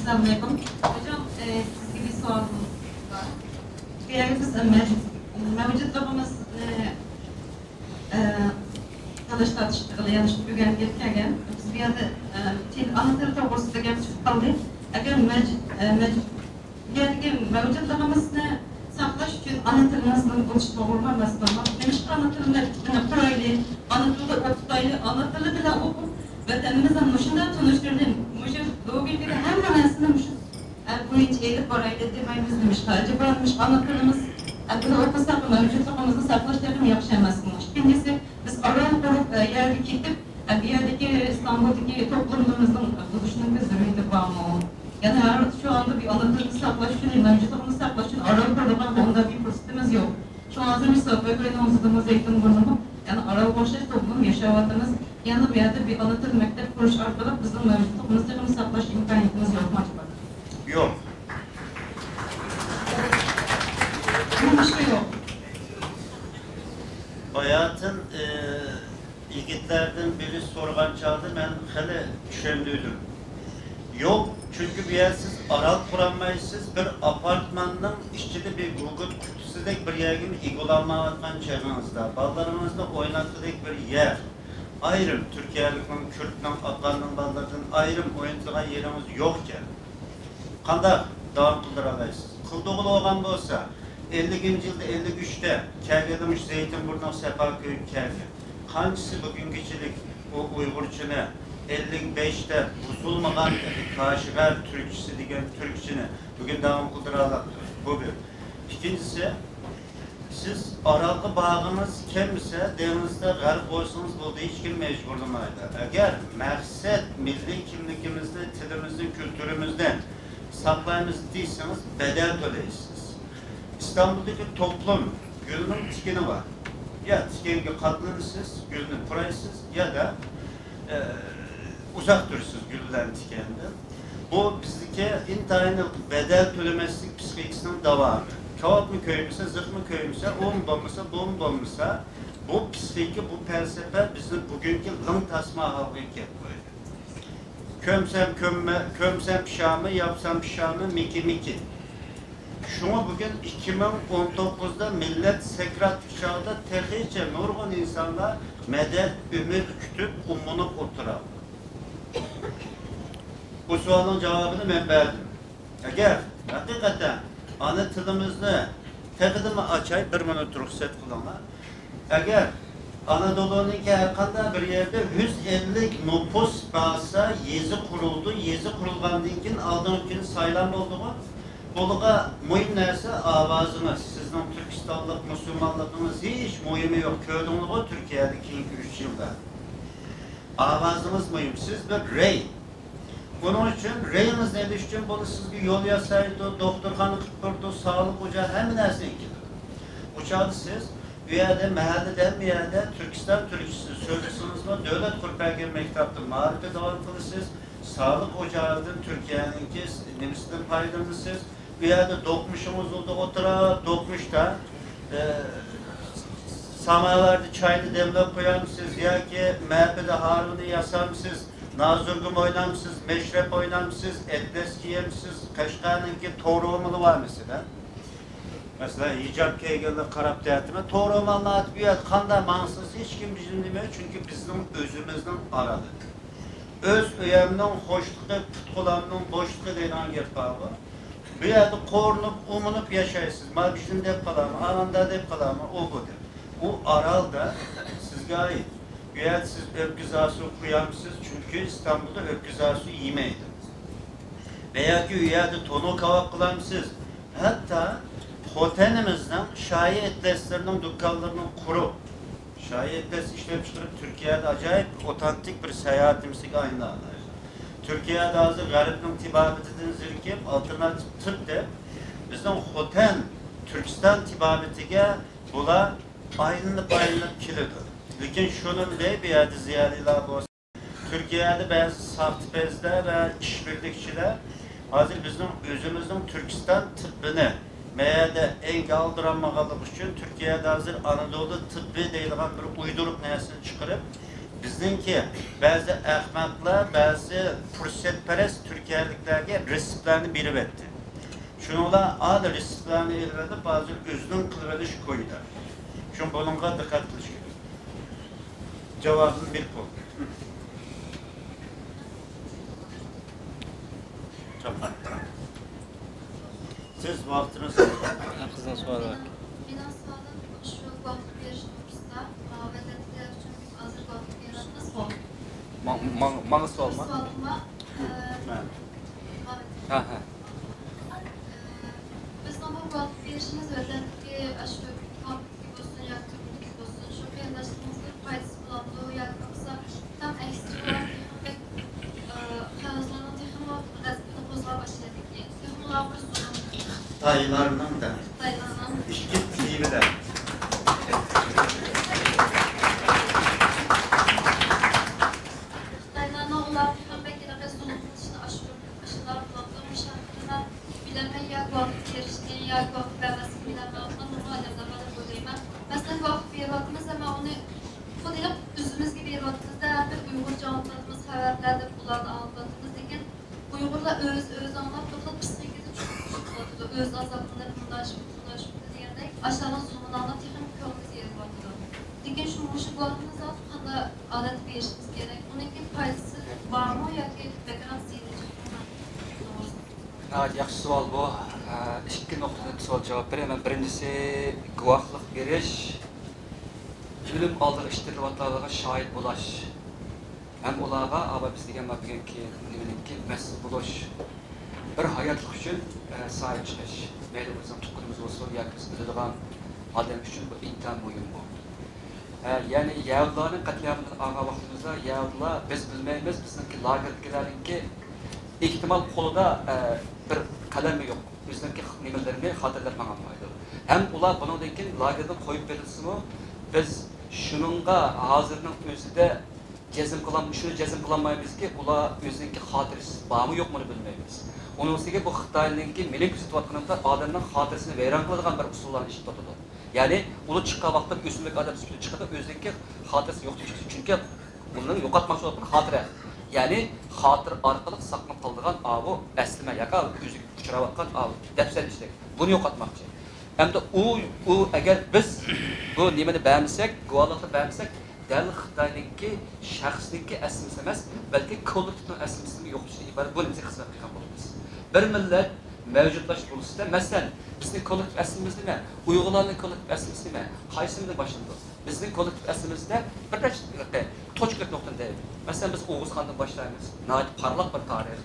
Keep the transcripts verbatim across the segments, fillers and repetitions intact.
ئەسسالامۇئەلەيكۇم. ھوجام، ئە، سىزگە بىر سوئالىم بار. بۇ يەردە بىز، ئە، مەۋجۇت-، مەۋجۇتلۇقىمىزنى، ئە، تاللاش تارتىش قىلغىلى، يەنى شۇ ئۆگەنگىلى كەلگەن. بىز بۇ يەردە، ئە، تىل، ئانا تىل توغرىسىدا گەپ چىقىپ قالدى. ئەگەر مەج-، ئە، مەج-، بۇ يەردىكى مەۋجۇتلۇقىمىزنى ساقلاش ئۈچۈن ئانا تىلىمىزنىڭ بولۇشى توغرىمۇ ئەمەسمۇ؟ نېمىشقا ئانا تىلنى قۇرايلى، ئانا تىلدا ئوقۇتايلى، ئانا تىلى بىلەن ئوقۇپ، ۋەتىنىمىزنى مۇشۇنداق تونۇشتۇرىلى، مۇشۇ لوگىكىدا ھەممە نەرسىنى مۇشۇ، ئە، بويىچە ئېلىپ بارايلى دېمەيمىز نېمىشقا؟ ئەجەبا نېمىشقا ئانا تىلىمىز، ئە، بىلەن ئوقۇساق مەۋجۇتلۇقىمىزنى ساقلاش تېخىمۇ ياخشى ئەمەسمۇ؟ ئىككىنچىسى، بىز ئارال قۇرۇپ، ئە، يەرگە كېتىپ، ئە، بۇ يەردىكى ئىستانبۇلدىكى توپلۇمىمىزنىڭ بولۇشىنىڭ زۆرۈرىيىتى بارمۇ؟ يەنى ھەر شۇ ئاندا بىر ئانا تىلنى ساقلاش ئۈچۈن، مەۋجۇتلۇقىنى ساقلاش ئۈچۈن ئارال قۇرىدىغان ئۇنداق بىر پۇرسىتىمىز يوق. شۇڭا ھازىر مۇشۇ سوپىگۆينىڭ ئۆزىدىمۇ، زەيتۇنبۇرنىمۇ، يەنى ئارالغا ئوخشاش توپلۇم ياشاۋاتىمىز. يەنى بۇ يەردە بىر ئانا تىل مەكتەپ قۇرۇش ئارقىلىق بىزنىڭ مەۋجۇتلۇقىمىزنى تېخىمۇ ساقلاش ئىمكانىيىتىمىز يوقمۇ ئەجەبا؟ يوق. نېمىشقا يوق؟ باياتىن، ئى، يىگىتلەردىن بىرى سورىغان چاغدا مەن خېلى چۈشەندۈردۈم. يوق، چۈنكى بۇ يەردە سىز ئارال قۇرالمايسىز، بىر ئاپارتماننىڭ ئىچىدە بىر گۇگۇت قۇتىسىدەك بىر يەرگىمۇ ئىگىلىنىۋاتقان چېغىڭىزدا، بالىلىرىڭىزنى ئويناتقۇدەك بىر يەر، ئايرىم تۈركىيەلىكنىڭ، كۈردنىڭ، ئافغاننىڭ بالىلىرىدىن ئايرىم ئوينىتىدىغان يېرىڭىز يوقكەن. قانداق داۋام قىلدۇرالايسىز؟ قىلدۇرغىلى بولغان بولسا، ئەللىكىنچى يىلدا، ئەللىك ئۈچتە كەلگەندە مۇشۇ زەيتىنبۇرنۇڭ سەپا كۆيۈپ كەلگەن. قانچىسى بۈگۈنگىچىلىك ئۇ ئۇيغۇرچىنى، ئەللىك بەشتە بۇزۇلمىغان كاشغەر تۈركچىسى دېگەن تۈركچىنى بۈگۈن داۋام قىلدۇرالاپتۇ؟ بۇ بىر. ئىككىنچىسى، سىز ئارالغا بارغىڭىز كەلمىسە، دېڭىزدا غەرق بولسىڭىز بولدى، ھېچكىم مەجبۇرلىمايدۇ. ئەگەر مەقسەت مىللىي كىملىكىمىزنى، تىلىمىزنى، كۈلتۈرىمىزنى ساقلايمىز دېسىڭىز، بەدەل تۆلەيسىز. ئىستانبۇلدىكى توپلۇم گۈلنىڭ تىكىنى بار. يا تىكەنگە قاتلىنىسىز، گۈلنى پۇرايسىز، يا دا، ئە، ئۇزاق تۇرىسىز گۈل بىلەن تىكەندىن. بۇ بىزدىكى ئىنتايىن بەدەل تۆلىمەسلىك پسىخىكىسىنىڭ داۋامى. كاۋاپمۇ كۆيمىسە، زىخمۇ كۆيمىسە، ئۇمۇ بولمىسا، بۇمۇ بولمىسا، بۇ پسىخىكا، بۇ پەلسەپە بىزنى بۈگۈنكى لىڭ تاسما ھالغا ئېلىپ كەپ قويدى. كۆمسەم كۆممە، كۆمسەم پىشامى، ياپسام پىشامى، مىكى مىكى. شۇڭا بۈگۈن ئىككى مىڭ ئون توققۇزدا مىللەت سەكراتلىق چاغدا تېخىچە نۇرغۇن ئىنسانلار مەدەت، ئۈمىد كۈتۈپ، ئۇممىنىپ ئولتۇرالدى. بۇ سوئالنىڭ جاۋابىنى مەن بەردىم. ئەگەر ھەقىقەتەن ئانا تىلىمىزنى، تېخىدىمۇ ئاچاي، بىر مىنۇت رۇخسەت قىلىڭلار. ئەگەر ئانادولۇنىڭكى ھەر قانداق بىر يەردە يۈز ئەللىك نوپۇس بارسا، يېزا قۇرۇلىدۇ، يېزا قۇرۇلغاندىن كېيىن ئالدىنقى كۈنى سايلام بولىدىغۇ. بۇلارغا مۇھىم نەرسە ئاۋازىڭىز، سىزنىڭ تۈركىستانلىق، مۇسۇلمانلىقىڭىز ھېچ مۇھىمى يوق. كۆردۈڭلىغۇ تۈركىيەدە كېيىنكى ئۈچ يىلدا. ئاۋازىڭىز مۇھىم. سىز بىر رەي. ئۇنىڭ ئۈچۈن رەيىڭىزنى ئېلىش ئۈچۈن بۇلار سىزگە يول ياسايدۇ، دوختۇرخانا قىلىپ بېرىدۇ، ساغلىق ئوچاقى، ھەممە نەرسىنى ئەكېلىدۇ. ئۇ چاغدا سىز ئۇ يەردە، مەھەللىدە، ھەممە يەردە تۈركىستان تۈركچىسى سۆزلىسىڭىزمۇ، دۆلەت قۇرۇپ بەرگەن مەكتەپتە مائارىپنى داۋام قىلىسىز، ساغلىق ئوچاقىدىن تۈركىيەنىڭكى نېمىسىدىن پايدىلىنىسىز. ئۇ يەردە دوقمۇشىڭىز ئالدىدا ئولتۇرۇپ، دوقمۇشتا، ئە، ساماۋاردا چاينى دەملەپ قويامسىز ياكى مەپىدە ھارۋىنى ياسامسىز، نازۇرگۇم ئوينامسىز، مەشرەپ ئوينامسىز، ئەتلەس كىيەمسىز، قەشقەرنىڭكى تورۇمىلى بار مەسىلەن. مەسىلەن، ھىجاب كىيگەنلەر قاراپ تەتىمە، تورۇمالنى ئاتىپ يۈرەت، قانداق ماڭسىز، ھېچكىم بىزنى دېمەيدۇ، چۈنكى بىزنىڭ ئۆزىمىزنىڭ ئارىلى. ئۆز ئۆيەمنىڭ خۇشلۇقى، پۇت-قولامنىڭ بوشلۇقى دەيدىغان گەپ بارغۇ. بۇ يەردە قورۇنۇپ، ئۇمىنىپ ياشايسىز. ما بىزنى دەپ قالامۇ، ئاناندا دەپ قالامۇ، ئۇ بۇ دەپ. ئۇ ئارال دا سىزگە ئائىت. بۇ يەردە سىز ئۆپكە زاسۇ قۇيامسىز، چۈنكى ئىستانبۇلدا ئۆپكە زاسۇ يېمەيدۇ. ۋە ياكى ئۇ يەردە تونۇر كاۋاپ قىلامسىز. ھەتتا خوتەنىمىزنىڭ شايى ئەتلەسلىرىنىڭ دۇكانلىرىنىڭ قۇرۇپ، شايى ئەتلەس ئىشلەپچىقىرىپ، تۈركىيەدە ئاجايىپ ئوتانتىك بىر ساياھەت نېمىسىگە ئايلاندى. تۈركىيەدە ھازىر غەربنىڭ تېبابىتىدىن زېرىكىپ، ئالتېرناتىپ تىپ دەپ، بىزنىڭ خوتەن، تۈركىستان تېبابىتىگە بۇلار ئايلىنىپ، ئايلىنىپ كېلىدۇ. لېكىن شۇنىمۇ دەي، بۇ يەردە زىيالىيلار بولسا، تۈركىيەدە بەزى ساختىپەزلەر ۋە ئىشبىرلىكچىلەر ھازىر بىزنىڭ ئۆزىمىزنىڭ تۈركىستان تىببىنى مەيەردە ئەنگە ئالدىرالمىغانلىقى ئۈچۈن، تۈركىيەدە ھازىر ئانادولۇ تىببى دەيدىغان بىر ئۇيدۇرۇق نەرسىنى چىقىرىپ، بىزنىڭكى بەزى ئەخمەقلەر، بەزى پۇرسەتپەرەس تۈركىيەلىكلەرگە رېتسېپلارنى بېرىۋەتتى. شۇنىڭ بىلەن ئانا رېتسېپلارنى ئېلىۋېلىپ، ھازىر ئۆزىنىڭ قىلىۋېلىش كويىدا. شۇڭا بۇنىڭغا دىققەت قىلىش كېرەك. جاۋابىنى بېرىپ بولدى. سىز ۋاقتىنى سوراڭ. قىزنىڭ سوئالى بار. مېنىڭ سوئالىم شۇ گۇۋاھلىق بېرىش توغرىسىدا، ۋەتەندىكىلەر ئۈچۈن ھازىر گۇۋاھلىق بېرىۋاتىمىزغۇ. ما-، ما-، ماڭا سوئالمۇ؟ سوئالىم بار. ئە، ھە. ھە، ھە. ئە، بىزنىڭ بۇ گۇۋاھلىق بېرىشىمىز ۋەتەندىكى ئاشۇ بولسۇن ياكى تۈرمىدىكى بولسۇن، شۇ قېرىنداشلىرىمىزنىڭ پايدىسى بولامدۇ ياكى بولمىسا تام ئەكسىچە بولامدۇ؟ تېخىمۇ بەك، ئە، قەرزلەرنىڭ تېخىمۇ غەزىپىنى قوزغاپ ئاشۇ يەردىكى. تېخىمۇ ئۇلارغا بىر زۇلۇم. خىتايلارنىڭ دە. خىتايلارنىڭ. ئىككى تىۋىدە. خىتايلارنىڭ ئۇلارغا تېخىمۇ بەك ھېلىقى زۇلۇم قىلىشىنى ئاشۇرۇپ، ئاشۇنداق بولامدۇ؟ مۇشۇ ھەققىدە مەن بىلەمەن يا گۇۋاھلىق بېرىشنى، يا گۇۋاھلىق بەرمەسلىكنى بىلەمەن. ئۇنداق نۇرغۇن ئادەملەر بار دەپ ئويلايمەن. مەسىلەن، گۇۋاھلىق بېرىۋاتىمىز، ئەمما ئۇنى خۇددى ئۆزىمىزگە بېرىۋاتىمىزدە، ھەر بىر ئۇيغۇرچە ئاڭلىتىۋاتىمىز، خەۋەرلەر دەپ ئۇلارنى ئاڭلىتىۋاتىمىز، لېكىن ئۇيغۇرلار ئۆز-ئۆزى ئاڭلاپ، بىر خىل پسىخىكىسى چۆكۈپ چۈشۈپ قالىدۇ. ئۆزى ئازابلىنىپ، مۇنداق شۇ، مۇنداق شۇ دېگەندەك، ئاشۇلارنىڭ زۇلمىنى ئاڭلاپ تېخىمۇ كۆڭلىمىز يېرىلىۋاتىدۇ. لېكىن شۇ، مۇشۇ گۇۋاھلىقنى زادى قانداق ھالەتتە بېرىشىمىز كېرەك؟ ئۇنىڭكى پايدىسى بارمۇ ياكى بەكرەك زىيىنى چىقىدۇ؟ ناھايىتى ياخشى سوئال بۇ. ئىككى نۇقتىدىن سوئال جاۋاب بېرەي. مەن بىرىنچىسى، گۇۋاھلىق بېرىش، ئۆلۈم ئالدىغا ئىتتىرىلىۋاتقانلىقىغا شاھىت بولاش. ھەم ئۇلارغا، ئاۋا بىز دېگەن بار بۈگۈنكى نېمىنىڭكى مەسئۇل بولۇش، بىر ھاياتلىق ئۈچۈن، ئە، ساھىب چىقىش. مەيلى ئۆزىنىڭ تۇغقىنىمىز بولسۇن ياكى بىز بىلىدىغان ئادەم ئۈچۈن بۇ ئىنتايىن مۇھىم بۇ. ئە، يەنى يەھۇدىيلارنىڭ قەتلىئامىدىن ئالغان ۋاقتىمىزدا يەھۇدىيلار بىز بىلمەيمىز، بىزنىڭكى لاگېردىكىلەرنىڭكى ئېھتىمال قولىدا، ئە، بىر قەلەممۇ يوق. ئۆزىنىڭكى نېمىلىرىنى خاتىرىلەپ ماڭالمايدۇ. ھەم ئۇلار بۇنىڭدىن كېيىن لاگېردىن قويۇپ بېرىلسىمۇ، بىز شۇنىڭغا ھازىرنىڭ ئۆزىدە جەزم قىلام-، شۇنى جەزم قىلالمايمىزكى، ئۇلار ئۆزىنىڭكى خاتىرىسى بارمۇ يوقمۇ بىلمەيمىز. ئۇنىڭ ئۈستىگە بۇ خىتاينىڭكى مېنىڭ كۆزىتىۋاتقىنىمدا ئادەمنىڭ خاتىرىسىنى ۋەيران قىلىدىغان بىر ئۇسۇللارنى ئىشلىتىۋاتىدۇ. يەنى ئۇلار چىققان ۋاقىتتا ئۆسۈملۈك ئادەم سۈپىتىدە چىقىدۇ، ئۆزىنىڭكى خاتىرىسى يوق چىقىدۇ. چۈنكى ئۇنىڭ يوقاتماقچى بولۇۋاتقان خاتىرە. يەنى خاتىرە ئارقىلىق ساقلىنىپ قالىدىغان ئاۋۇ ئەسلىمە ياكى ئۆزىگە ئۇچراۋاتقان ئاۋۇ دەپسەندىچىلىك. بۇنى يوقاتماقچى. ئەمدى ئۇ، ئۇ ئەگەر بىز بۇ نېمىنى بەرمىسەك، گۇۋاھلىقنى بەرمىسەك، دەل خىتاينىڭكى شەخسنىڭكى ئەسلىمىسى ئەمەس، بەلكى كوللېكتىپنىڭ ئەسلىمىسىنى يوقىتىشنى ئىبارەت بۇ نېمىسى خىزمەت قىلغان بولىمىز. بىر مىللەت مەۋجۇتلاشقان بولسىدا، مەسىلەن، بىزنىڭ كوللېكتىپ ئەسلىمىمىز نېمە؟ ئۇيغۇرلارنىڭ كوللېكتىپ ئەسلىمىسى نېمە؟ قايسى نېمىدىن باشلىنىدۇ؟ بىزنىڭ كوللېكتىپ ئەسلىمىمىزدە بىر نەچچە توچكىلىق نۇقتىنى دەيلى. مەسىلەن، بىز ئوغۇزخاندىن باشلايمىز. ناھايىتى پارلاق بىر تارىخ.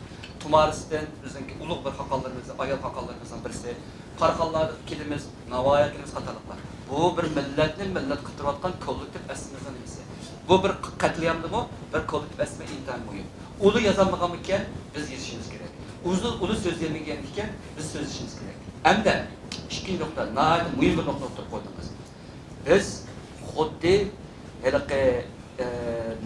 تۇمارىستىن بىزنىڭكى ئۇلۇغ بىر خاقانلىرىمىز، ئايال خاقانلىرىمىزنىڭ بىرسى. قاراخانلاردىكى كېلىمىز، ناۋايىلىرىمىز قاتارلىقلار. بۇ بىر مىللەتنى مىللەت قىلدۇرۇۋاتقان كوللېكتىپ ئەسلىمىمىزنىڭ نېمىسى. بۇ بىر قەتلىئامدىمۇ بىر كوللېكتىپ ئەسلىمە ئىنتايىن مۇھىم. ئۇلار يازالمىغانمىكەن، بىز يېزىشىمىز كېرەك. ئۇلار، ئۇلار سۆزلىيەلمىگەن ئىكەن، بىز سۆزلىشىمىز كېرەك. ئەمدى ئىككىنچى نۇقتا، ناھايىتى مۇھىم بىر نۇقتا ئوتتۇرىغا قويدىڭىز. بىز خۇددى ھېلىقى، ئە،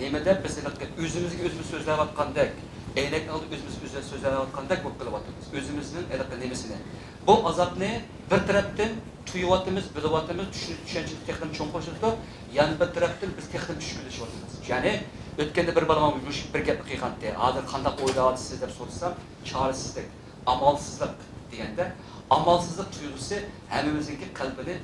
نېمىدە بىز ھېلىقى ئۆزىمىزگە ئۆزىمىز سۆزلەۋاتقاندەك، ئەينەكنىڭ ئالدىدا ئۆزىمىز ئۆزىمىز سۆزلەۋاتقاندەك بولۇپ قېلىۋاتىمىز. ئۆزىمىزنىڭ ھېلىقى نېمىسىنى. بۇ ئازابنى بىر تەرەپتىن تۇيۇۋاتىمىز، بىلىۋاتىمىز، چۈشىنىش، چۈشەنچىمىز تېخىمۇ چوڭقۇرلىشىۋاتىدۇ. يەنە بىر تەرەپتىن بىز تېخىمۇ چۈشكۈنلىشىۋاتىمىز. يەنى ئۆتكەندە بىر بالام مۇشۇ بىر گەپنى قىلغانتى، ھازىر قانداق ئويلاۋاتىسىز دەپ سورىسام، چارىسىزلىك، ئامالسىزلىق دېگەندە، ئامالسىزلىق تۇيغۇسى ھەممىمىزنىڭكى قەلبىنى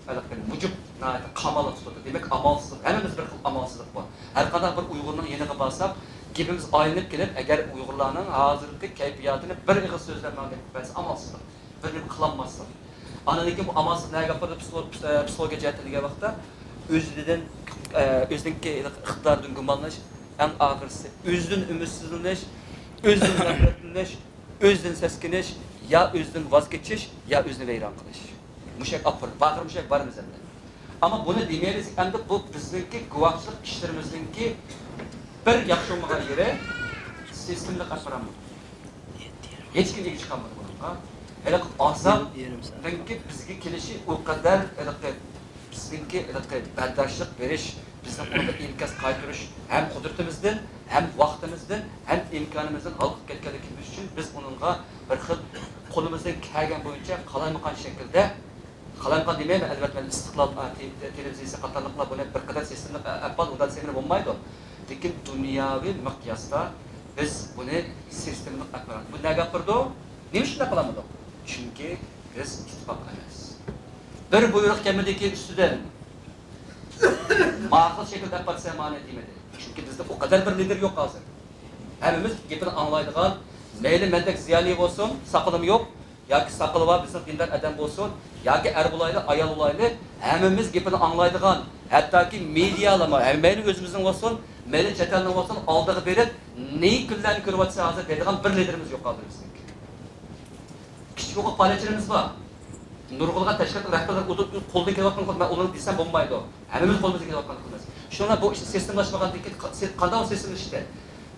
ھېلىقى مۇجۇپ، ناھايىتى قامالغا تۇتىدۇ. دېمەك، ئامالسىزلىق، ھەممىمىزدە بىر خىل ئامالسىزلىق بار. ھەر قانداق بىر ئۇيغۇرنىڭ يېنىغا بارساق، گېپىمىز ئايلىنىپ كېلىپ، ئەگەر ئۇيغۇرلارنىڭ ھازىرقى كەيپىياتىنى بىر ئېغىز سۆزلەپ ماڭا دەپ بەرسە، ئامالسىزلىق. بىر نېمە قىلالماسلىق. ئاندىن كېيىن بۇ ئامالسىز نەگە ئاپىرىدۇ؟ پسىخو-، پسىخولوگىيە جەھەتتىن دېگەن ۋاقىتتا، ئۆزىدىن، ئە، ئۆزىنىڭكى ئىقتىدارىدىن گۇمانلىنىش، ئەڭ ئاخىرسى ئۆزىدىن ئۈمىدسىزلىنىش، ئۆزىدىن نەپرەتلىنىش، ئۆزىدىن سەسكىنىش، يا ئۆزىدىن ۋاز كېچىش، يا ئۆزىنى ۋەيران قىلىش. مۇشۇ يەرگە ئاپىرىدۇ. ئاخىرى مۇشۇ يەرگە بارىمىز ئەمدى. ئەمما بۇنى دېمەيلى، ئەمدى بۇ بىزنىڭكى گۇۋاھچىلىق ئىشلىرىمىزنىڭكى بىر ياخشى بولمىغان يېرى، سىستېمىلىق ئەلەپ بارالمىدۇق. ھېچكىم ئىگە چىقالمىدى بۇنىڭغا. ھېلىقى ئازابنىڭكى بىزگە كېلىشى ئۇ قەدەر ھېلىقى بىزنىڭكى ھېلىقى بەرداشلىق بېرىش، بىزنىڭ ئۇنىڭغا ئىنكاس قايتۇرۇش ھەم قۇدرىتىمىزدىن، ھەم ۋاقتىمىزدىن، ھەم ئىمكانىمىزدىن ھالقىپ كەتكەنلىكىمىز ئۈچۈن بىز ئۇنىڭغا بىر خىل قولىمىزدىن كەلگەن بويىچە قالايمىقان شەكىلدە قالايمىقان دېمەيمەن، ئەلۋەتتە، مەن ئىستىقلال، ئا، تې-، تې-، تېلېۋىزىيىسى قاتارلىقلار بۇنى بىر قەدەر سىستېمىلىق ئە-، ئەپ بولدى، ئۇنداق دېسەم بولمايدۇ. لېكىن دۇنياۋى مىقياستا بىز بۇنى سىستېمىلىق ئەپ بارىمىز. بۇ نەگە ئاپىرىدۇ؟ نېمە ئۈچۈن ئۇنداق قىلالمىدۇق؟ چۈنكى بىز ئىتتىپاق ئەمەس. بىر بۇيرۇق كەلمىدىكى ئۈستىدىن ماقۇل شەكىلدە ئەپ بارسا مانا دېمىدى. چۈنكى بىزدە ئۇ قەدەر بىر لىدېر يوق ھازىر. ھەممىمىز گېپىنى ئاڭلايدىغان، مەيلى مەندەك زىيالىي بولسۇن، ساقىلىم يوق، ياكى ساقىلى بار بىزنىڭ دىندار ئادەم بولسۇن، ياكى ئەر بولايلى، ئايال بولايلى، ھەممىمىز گېپىنى ئاڭلايدىغان، ھەتتاكى مېدىيالارمۇ، ھە، مەيلى ئۆزىمىزنىڭ بولسۇن، مەيلى چەت ئەلنىڭ بولسۇن، ئالدىغا بېرىپ، نېمە كۈنلەرنى كۆرۈۋاتىسەن ھازىر دەيدىغان بىر لىدېرىمىز يوق ھازىر بىزنىڭ. كىچىك ھوقۇق پائالىيەتچىلىرىمىز بار. نۇرغۇنلىغان تەشكىلات رەھبەرلىرى ئۇ-، ئۇ-، قولىدىن كېلىۋاتقان، مەن ئۇلارنى دېسەم بولمايدۇ. ھەممىمىز قولىمىزدىن كېلىۋاتقان قىلىمىز. شۇنىڭ بىلەن بۇ ئىش سىستېمىلاشمىغاندىن كېيىن قا-، سى-، قانداق سىستېمىلىشتى؟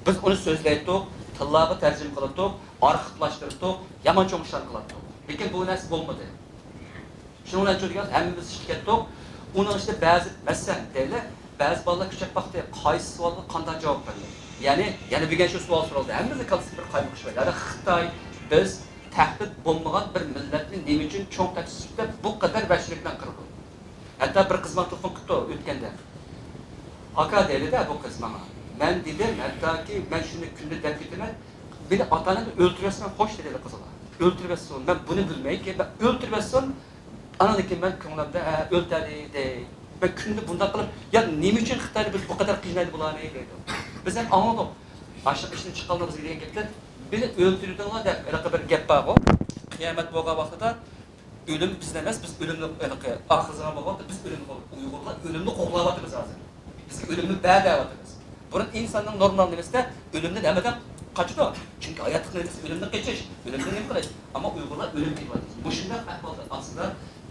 بىز ئۇنى سۆزلەيتتۇق، تىللارغا تەرجىمە قىلاتتۇق، ئارخىپلاشتۇراتتۇق، يامان چوڭ ئىشلارنى قىلاتتۇق. لېكىن بۇ نەرسە بولمىدى. شۇنىڭ بىلەن چۈشىنىدىكەن، ھەممىمىز ئىشقا كەتتۇق. ئۇنىڭ ئىچىدە بەزى، مەسىلەن، دەيلى، بەزى بالىلار كۈچەپ باقتى، قايسى سوئالغا قانداق جاۋاب بەردى؟ يەنى، يەنە بۈگۈن شۇ سوئال سورالدى. ھەممىمىزنىڭ كاللىسىدا بىر قايمۇقۇش بار. يەنى خىتاي، بىز تەھدىت بولمىغان بىر مىللەتنى نېمە ئۈچۈن چوڭ تەھدىت سۈپىتىدە بۇ قەدەر ۋەھشىيلىك بىلەن قىرىدۇ؟ ھەتتا بىر قىز ماڭا تېلېفون قىپتۇ ئۆتكەندە. ئاكا دەيدۇ-دە بۇ قىز ماڭا. مەن دېدىم، ھەتتاكى مەن شۇنى كۈندە دەپ كېتىمەن، مېنى ئاتا-ئانام ئۆلتۈرۈۋەتسۇن خوش دېدى قىزىغا. ئۆلتۈرۈۋەتسۇن، مەن بۇنى بىلمەيكى، مەن ئۆلتۈرۈۋەتسۇن، ئانىڭدىن كېيىن مەن كۆڭلۈمدە، ھە، ئۆلتەردى دەي. مەن كۈندە بۇنداق قىلىپ، يا نېمە ئۈچۈن خىتايدا بىز بۇ قەدەر قىينايدۇ بۇلارنى دەيدۇ. بىز ھەم ئاڭلىدۇق. ئاشۇ ئىشنى چىققانلىقىمىزغا دېگەن گەپلەر، مېنى ئۆلتۈردۈڭلار دەپ ھېلىقى بىر گەپ بارغۇ. قىيامەت بولغان ۋاقتىدا ئۆلۈم بىزنى ئەمەس، بىز ئۆلۈمنى، ھېلىقى ئاخىر زامان بولغان ۋاقىتتا بىز ئۆلۈمنى قوغلاپ، ئۇيغۇرلار ئۆلۈمنى قوغلاۋاتىمىز ھازىر. بىزگە ئۆلۈمنى بەر دەۋاتىمىز. بۇرۇن ئىنساننىڭ نورمال نېمىسىدە ئۆلۈمدىن ھەممىدەم قاچىدۇ. چۈنكى ھاياتلىقنىڭ نېمىسى ئۆلۈمدىن قېچىش، ئۆلۈمدىن نېمە قىلىش. ئەمما ئۇيغۇرلار ئۆلۈم دەۋاتىمىز. مۇشۇنداق ئەھۋالدا ئاستىدا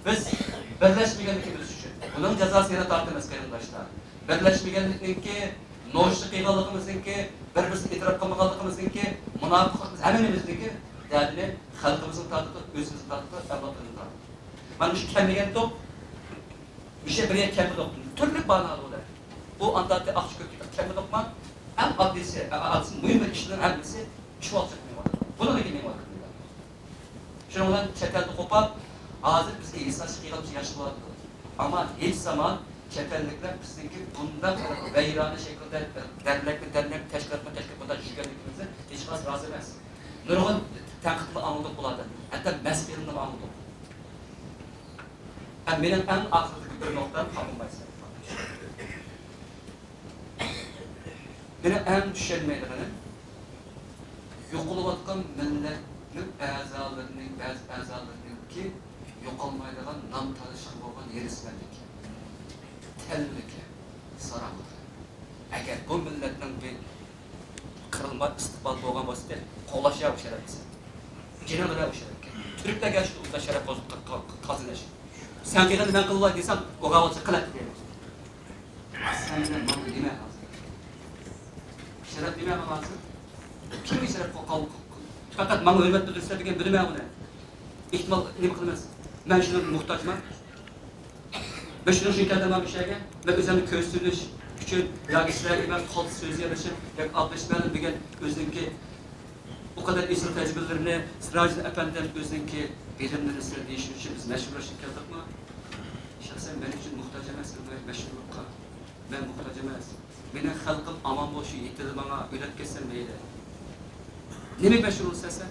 بىز بىرلەشمىگەنلىكىمىز ئۈچۈن بۇنىڭ جازاسىنى يەنە تارتىمىز، قېرىنداشلار. بىرلەشمىگەنلىكنىڭكى، نوچىلىق قىلغانلىقىمىزنىڭكى، بىر-بىرسىگە ئېتىراپ قىلمىغانلىقىمىزنىڭكى، مۇناپىقلىقىمىز، ھەممىمىزنىڭكى دەردىنى خەلقىمىزمۇ تارتىدۇ، ئۆزىمىزمۇ تارتىدۇ، ئەۋلادلىرىمىزمۇ تارتىدۇ. مانا مۇشۇ كەلمىگەنتۇق، مۇشۇ بىر يەر كەلمىدۇق. تۈرلۈك باھانە بولدى. بۇ ئانداقتا ئاقچا كۆپ كەلمىدۇقما؟ ئەڭ ئاددىيسى، ئەڭ ئاددىيسى مۇھىم بىر ئىشنىڭ ھەممىسى چۈشۈۋاتساق نېمە بولىدۇ؟ بۇنىڭدىن كېيىن نېمە بولىدۇ؟ شۇنىڭ بىلەن چەت ئەلدە قوپاپ، ھازىر بىزگە ھېسداشلىق قىلغان ياخشى بولاتتى. ئەمما ھېچ زامان چەت ئەللىكلەر بىزنىڭكى بۇنداق ۋەيرانە شەكىلدە دەرنەكمۇ دەرنەك، تەشكىلاتمۇ تەشكىلات بۇنداق يۈرگەنلىكىمىزدىن ھېچقايسى رازى ئەمەس. نۇرغۇن تەنقىدلەر ئاڭلىدۇق بۇلاردىن. ھەتتا مەس قىلىنىپ ئاڭلىدۇق. ھەم مېنىڭ ئەڭ ئاخىرىدىكى بىر نۇقتام، خاپا بولمايسىلەر. مېنىڭ ئەڭ چۈشەنمەيدىغىنىم، يوقىلىۋاتقان مىللەتنىڭ ئەزالىرىنىڭ، بەزى ئەزالىرىنىڭكى يوقالمايدىغان نام تالىشىغا بولغان ھېرىسمەنلىكى، تەلۋىلىكى، ساراڭلىقى. ئەگەر بۇ مىللەتنىڭ بىر قىرىلما ئىستىقبالى بولغان بولسا، قوغلاش يا ئۇ شەرەپنى سەن. جېنىڭ بىلەن ئۇ شەرەپكە. تۈركلەرگە شۇ شەرەپ قازىنىش. سەن قىلغىنىنى مەن قىلىۋالاي دېسەڭ، ئۇ غاۋۇلچى قىلاتتى دەيمىز. سەن بىلەن ماڭا نېمە ھازىر؟ شەرەپ نېمە ماڭا ھازىر؟ كىمگە شەرەپ قال-، قال-، قال-، پەقەت ماڭا ھۆرمەت بىلدۈرسە دېگەن بىلىمەن ئۇنى. ئېھتىمال نېمە قىلىمەن؟ مەن شۇنىڭغا موھتاجمەن. مەن شۇنىڭ ئۈچۈن كەلدىم مانا مۇشۇ يەرگە. مەن ئۆزۈمنى كۆرسىتىۋېلىش ئۈچۈن ياكى سىلەرگە مەن قالتىس سۆزلىيەلىشىم ياكى ئالقىش مەلۇم بۈگۈن ئۆزىنىڭكى ئۇ قەدەر ئېسىل تەجرىبىلىرىنى، سىراجىدىن ئەپەندىم ئۆزىنىڭكى بىلىملىرىنى سىلەرگە دېيىشىم ئۈچۈن بىز مەشھۇرلاشقا كەلدۇقمۇ؟ شەخسەن مەن ئۈچۈن موھتاج ئەمەس بۇ مەشھۇرلۇققا. مەن موھتاج ئەمەس. مېنىڭ خەلقىم ئامان بولۇشى يېتىدۇ ماڭا، ئۆلۈپ كەتسەم مەيلى. نېمىگە مەشھۇر بولىسەن سەن؟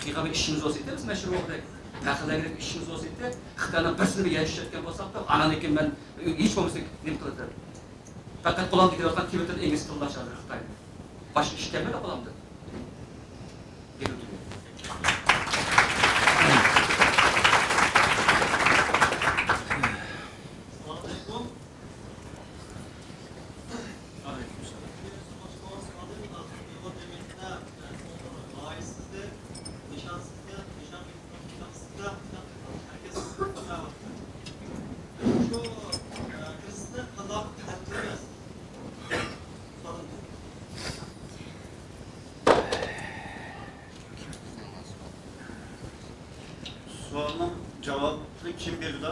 قىلغان بىر ئىشىمىز بولسا يېتىمىز مەشھۇر بولغۇدەك. پەخىرلەنگۈدەك ئىشىمىز بولسا يېتى. خىتاينىڭ بىرسىنى بىر يەر ئىشلەتكەن بولساق، ئاناندىن كېيىن مەن ھېچ بولمىسا نېمە قىلىدۇ؟ پەقەت قولۇمدا كېلىۋاتقان تىۋىتتېر ئىنگلىز تىلىدا ئىشلەيدۇ خىتاينى. باشقا ئىش كەلمەيدۇ قولۇمدىن. گېپىم تۈگىدى. سوئالنىڭ جاۋابىنى كىم بېرىدۇ؟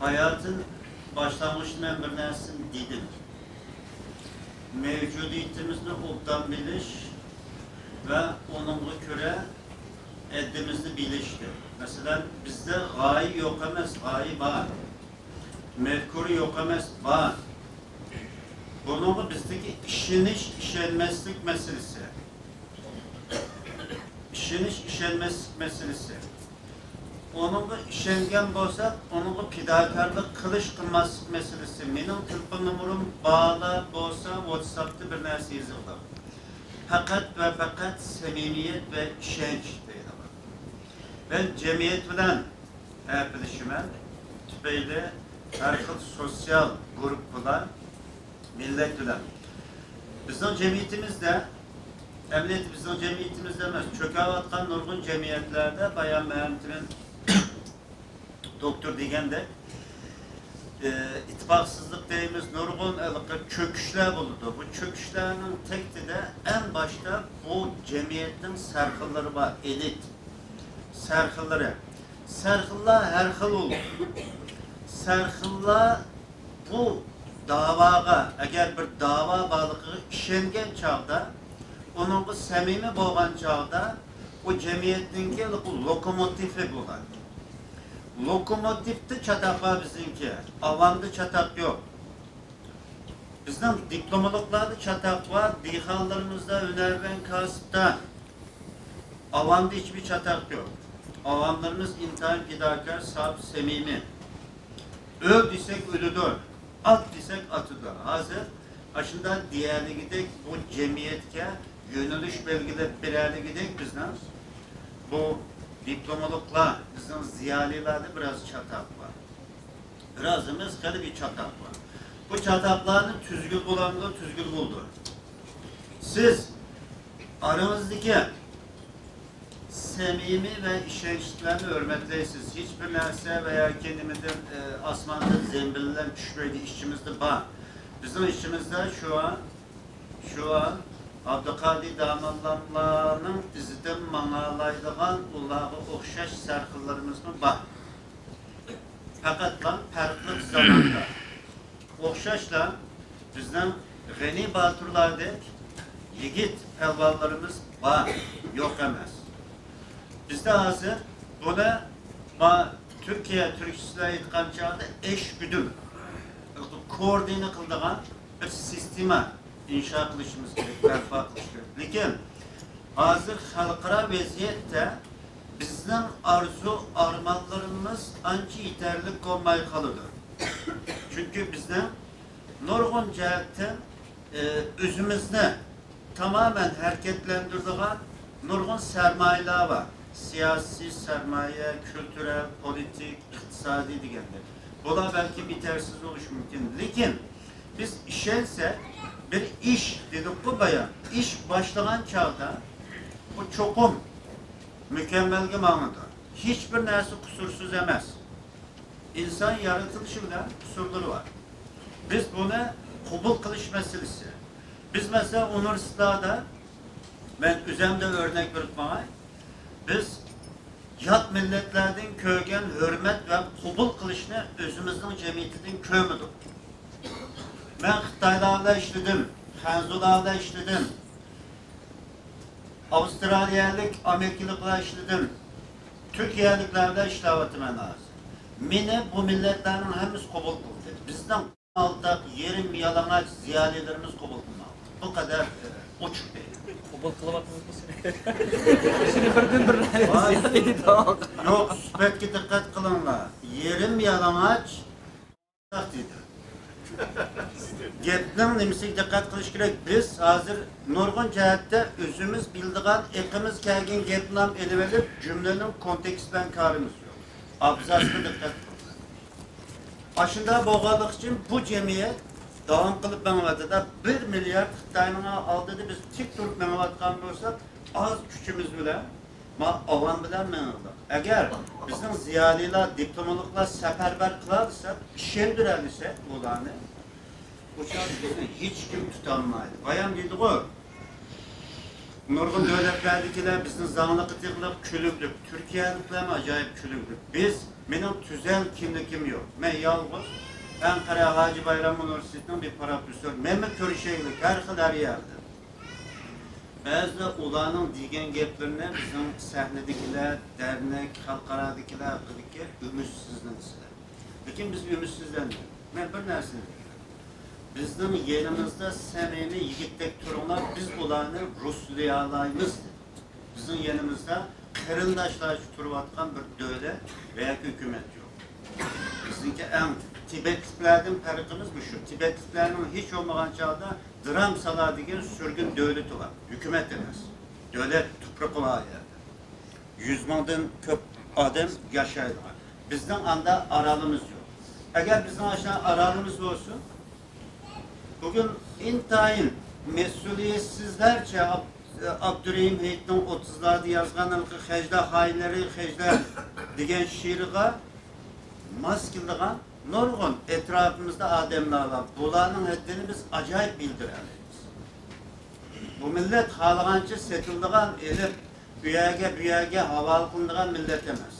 ھاياتىم، باشلانغۇچتا مەن بىر نەرسىنى دېدىم. مەۋجۇدىيىتىمىزنى ئوبدان بىلىش ۋە ئۇنىڭغا كۆرە ھەددىمىزنى بىلىشتۇر. مەسىلەن، بىزدە غايە يوق ئەمەس، غايە بار. مەپكۇرە يوق ئەمەس، بار. بۇنىڭغا بىزدىكى ئىشىنىش، ئىشەنمەسلىك مەسىلىسى. ئىشىنىش، ئىشەنمەسلىك مەسىلىسى. ئۇنىڭغا ئىشەنگەن بولساق، ئۇنىڭغا پىداكارلىق قىلىش، قىلماسلىق مەسىلىسى. مېنىڭ تېلېفون نومۇرۇم بارلا بولسا، ۋاتساپتا بىر نەرسە يېزىڭلار. پەقەت ۋە پەقەت سەمىمىيەت ۋە ئىشەنچ دەيدىغان. مەن جەمئىيەت بىلەن ئەپلىشىمەن، تۈپەيلى ھەر خىل سوتسىيال گۇرۇپپىلار، مىللەت بىلەن. بىزنىڭ جەمئىيىتىمىزدە، ئەمەلىيەتتە بىزنىڭ جەمئىيىتىمىزدە ئەمەس، چۆكۈۋاتقان نۇرغۇن جەمئىيەتلەردە بايام مەمتىمىن دوكتور دېگەندەك، ئى، ئىتتىپاقسىزلىق دەيمىز، نۇرغۇن ھېلىقى چۆكۈشلەر بولىدۇ. بۇ چۆكۈشلەرنىڭ تەكتىدە ئەڭ باشتا بۇ جەمئىيەتنىڭ سەرخىللىرى بار، ئېلىت سەرخىللىرى. سەرخىللار ھەر خىل بولىدۇ. سەرخىللار بۇ داۋاغا، ئەگەر بىر داۋا بارلىقىغا ئىشەنگەن چاغدا، ئۇنىڭغا سەمىمىي بولغان چاغدا، ئۇ جەمئىيەتنىڭكى لوكوموتىۋى بولىدۇ. لوكوموتىۋتا چاتاق بار بىزنىڭكى، ئاۋامدا چاتاق يوق. بىزنىڭ دىپلوملۇقلاردا چاتاق بار، دېھقانلىرىمىزدا، ھۈنەرۋەن كاسىپتا، ئاۋامدا ھېچبىر چاتاق يوق. ئاۋاملىرىمىز ئىنتايىن پىداكار، ساپ، سەمىمىي. ئۆل دېسەك ئۆلىدۇ، ئات دېسەك ئاتىدۇ. ھازىر ئاشۇنداق دېيەلىگۈدەك بۇ جەمئىيەتكە يۆنىلىش بەلگىلەپ بېرەلىگۈدەك بىزنىڭ بۇ دىپلوملۇقلار، بىزنىڭ زىيالىيلاردا بىراز چاتاق بار. بىراز ئەمەس، خېلى بىر چاتاق بار. بۇ چاتاقلارنى تۈزگىلى بولامدۇ؟ تۈزگىلى بولىدۇ. سىز ئارىڭىزدىكى سەمىمىي ۋە ئىشەنچلىكلەرنى ھۆرمەتلەيسىز. ھېچبىر نەرسە ۋە ياكى نېمىدىن، ئى، ئاسماندىن زەمبىل بىلەن چۈشمەيدۇ، ئىچىمىزدە بار. بىزنىڭ ئىچىمىزدە شۇ، شۇ ئابدۇقادىر داموللاملارنىڭ ئىزىدىن ماڭالايدىغان ئۇلارغا ئوخشاش سەرخىللىرىمىزمۇ بار. پەقەتلا پەرقلىق زاماندا. ئوخشاشلا بىزنىڭ غېنى باتۇرلاردەك يىگىت پەلۋانلىرىمىز بار، يوق ئەمەس. بىزدە ھازىر بۇنى ما-، تۈركىيە تۈركچىسىدە ئېيتقان چاغدا ئەشگۈدۈم، كوئوردىنە قىلىدىغان بىر سىستېما ئىنشا قىلىشىمىز كېرەك، بەرپا قىلىش كېرەك. لېكىن ھازىر خەلقئارا ۋەزىيەتتە بىزنىڭ ئارزۇ ئارمانلىرىمىز ئانچە يېتەرلىك بولماي قالىدۇ. چۈنكى بىزنىڭ نۇرغۇن جەھەتتىن، ئى، ئۆزىمىزنى تامامەن ھەرىكەتلەندۈرىدىغان نۇرغۇن سەرمايىلەر بار. سىياسىي سەرمايە، كۈلتۈرەل، پولىتىك، ئىقتىسادىي دېگەندەك. بۇلار بەلكىم يېتەرسىز بولۇشى مۇمكىن. لېكىن بىز ئىشەنسەك، بىر ئىش دېدۇققۇ بايا، ئىش باشلىغان چاغدا بۇ چوقۇم مۇكەممەلگە ماڭىدۇ. ھېچبىر نەرسە قۇسۇرسىز ئەمەس. ئىنسان يارىتىلىشى بىلەن قۇسۇرلىرى بار. بىز بۇنى قوبۇل قىلىش مەسىلىسى. بىز، مەسىلەن، ئۇنىۋېرسىتېتلاردا، مەن ئۆزۈمدىن ئۆرنەك بېرىپ ماڭاي، بىز يات مىللەتلەردىن كۆرگەن ھۆرمەت ۋە قوبۇل قىلىشنى ئۆزىمىزنىڭ جەمئىيىتىدىن كۆرمىدۇق. مەن خىتايلار بىلەن ئىشلىدىم، خەنزۇلار بىلەن ئىشلىدىم، ئاۋسترالىيەلىك، ئامېرىكىلىقلار بىلەن ئىشلىدىم، تۈركىيەلىكلەر بىلەن ئىشلەۋاتىمەن ھازىر. مېنى بۇ مىللەتلەرنىڭ ھەممىسى قوبۇل قىلدى. بىزنىڭ ئالتاق، يېرىم يالىڭاچ زىيالىيلىرىمىز قوبۇل قىلماپتۇ. بۇ قەدەر، ئى، ئوچۇق دەيدۇ. قوبۇل قىلىۋاتىمىزمۇ سېنى؟ سېنى بىردىن بىر زىيالىي دەپ ئالغان. يوق، سۈپەتكە دىققەت قىلىڭلار. يېرىم يالىڭاچ دەيدۇ. گەپنىڭ نېمىسىگە دىققەت قىلىش كېرەك؟ بىز ھازىر نۇرغۇن جەھەتتە ئۆزىمىز بىلىدىغان، ئېقىمىز كەلگەن گەپنىلا ئېلىۋېلىپ، جۈملىنىڭ كونتېكستى بىلەن كارىمىز يوق. ئابزاسقا دىققەت قىلىڭ. ئاشۇنداق بولغانلىقى ئۈچۈن بۇ جەمئىيەت داۋام قىلىپ مېڭىۋاتىدۇ. بىر مىليارد خىتاينىڭ ئالدىدا بىز تىك تۇرۇپ مېڭىۋاتقان بولساق، ئاز كۈچىمىز بىلەن، ما ئاۋام بىلەن مېڭىڭلار. ئەگەر بىزنىڭ زىيالىيلار، دىپلوملۇقلار سەپەرۋەر قىلالىساق، ئىشەندۈرەلىسەك ئۇلارنى، ئۇ چاغدا بىزنى ھېچكىم تۇتالمايدۇ. بايام دېدىغۇ، نۇرغۇن دۆلەتلەردىكىلەر بىزنى زاڭلىققا تىقىلىپ كۈلۈۋېلىپ، تۈركىيەلىكلەرمۇ ئاجايىپ كۈلۈۋېلىپ. بىز، مېنىڭ تۈزەل كىملىكىم يوق. مەن يالغۇز. ئەنقەرە ھاجى بايرام ئۇنىۋېرسىتېتىنىڭ بىر پروفېسسورى، مەنمۇ كۆرۈشەيلى، ھەر خىل، ھەر يەردە. بەزىدە ئۇلارنىڭ دېگەن گەپلىرىنى بىزنىڭ سەھنىدىكىلەر، دەرنەك، خەلقئارادىكىلەر ھەققىدىكى ئۈمىدسىزلىنىسىلەر. لېكىن بىز ئۈمىدسىزلەنمەيمىز. مەن بىر نەرسىنى دەيمەن. بىزنىڭ يېنىمىزدا سەمىمىي يىگىتتەك تۇرۇڭلار، بىز ئۇلارنى رۇسلىيالايمىز. بىزنىڭ يېنىمىزدا قېرىنداشلارچە تۇرۇۋاتقان بىر دۆلەت ۋە ياكى ھۆكۈمەت يوق. بىزنىڭكى ئەڭ تىبەتلىكلەردىن پەرقىمىز مۇشۇ. تىبەتلىكلەرنىڭ ھېچ بولمىغان چاغدا درامسالا دېگەن سۈرگۈن دۆلىتى بار. ھۆكۈمەت ئەمەس. دۆلەت تۇپرىقى بار ئۇ يەردە. يۈز مىڭدىن كۆپ ئادەم ياشايدىغان. بىزنىڭ ئاندا ئارالىمىز يوق. ئەگەر بىزنىڭ ئاشۇنداق ئارالىمىز بولسۇن، بۈگۈن ئىنتايىن مەسئۇلىيەتسىزلەرچە ئاب-، ئابدۇرېھىم ھېيتنىڭ ئوتتۇزلاردا يازغان ھېلىقى خەجلەر خائىنلىرى، خەجلەر دېگەن شېئىرىغا ماس كېلىدىغان نۇرغۇن ئەتراپىمىزدا ئادەملەر بار. بۇلارنىڭ ھەددىنى بىز ئاجايىپ بىلدۈرەلەيمىز. بۇ مىللەت خالىغانچە سېتىلىدىغان، ئېلىپ، ئۇ يەرگە، بۇ يەرگە ھاۋالە قىلىنىدىغان مىللەت ئەمەس.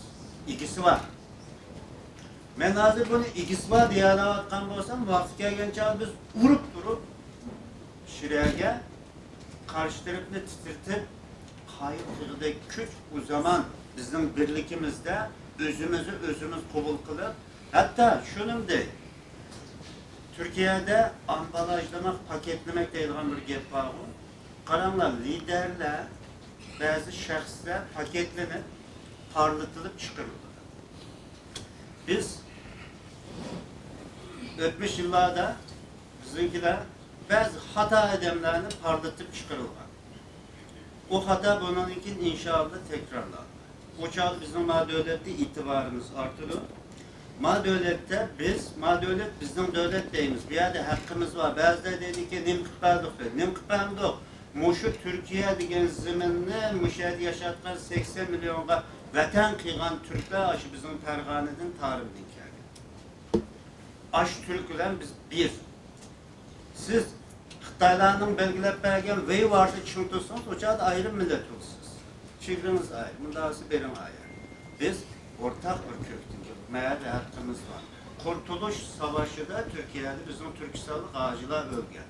ئىگىسى بار. مەن ھازىر بۇنى ئىگىسى بار دېيەلەۋاتقان بولسام، ۋاقتى كەلگەن چاغدا بىز ئۇرۇپ تۇرۇپ، شىرەگە قارشى تەرەپنى تىترىتىپ، قايىل قىغىدەك كۈچ ئۇ زامان بىزنىڭ بىرلىكىمىزدە ئۆزىمىزنى ئۆزىمىز قوبۇل قىلىپ، ھەتتا شۇنىمۇ دەي، تۈركىيەدە ئامبالاژلىماق، پاكەتلىمەك دەيدىغان بىر گەپ بارغۇ. قاراڭلار، لىدەرلەر، بەزى شەخسلەر پاكەتلىنىپ، پارلىتىلىپ چىقىرىلىدۇ. بىز ئۆتمۈش يىللاردا بىزنىڭكىلەر بەزى خاتا ئادەملەرنى پارلىتىپ چىقىرىلغان. ئۇ خاتا بۇنىڭدىن كېيىن ئىنشائاللا تەكرارلانمايدۇ. ئۇ چاغدا بىزنىڭ ما دۆلەتتە ئېتىبارىمىز ئارتىدۇ. ما دۆلەتتە بىز، ما دۆلەت بىزنىڭ دۆلەت دەيمىز. بۇ يەردە ھەققىمىز بار. بەزىلەر دەيدىكى، نېمە قىلىپ بەردۇق دەيدۇ. نېمە قىلىپ بەرمىدۇق؟ مۇشۇ تۈركىيە دېگەن زېمىننى، مۇشۇ يەردە ياشاۋاتقان سەكسەن مىليونغا ۋەتەن قىلغان تۈركلەر ئاشۇ بىزنىڭ پەرغانىدىن، تارىمدىن كەلگەن. ئاشۇ تۈرك بىلەن بىز بىر. سىز خىتايلارنىڭ بەلگىلەپ بەرگەن ۋېي ۋاردا چىڭ تۇرسىڭىز، ئۇ چاغدا ئايرىم مىللەت بولىسىز. چېگرىڭىز ئايرى، مۇنداق بولسا بېرىڭ ئايرى. بىز ئورتاق بىر كۆكتىن كېلىپ، مەيەردە ھەققىمىز بار. قۇرتۇلۇش ساۋاشىدا تۈركىيەدە بىزنىڭ تۈركىستانلىق ھاجىلار ئۆلگەن.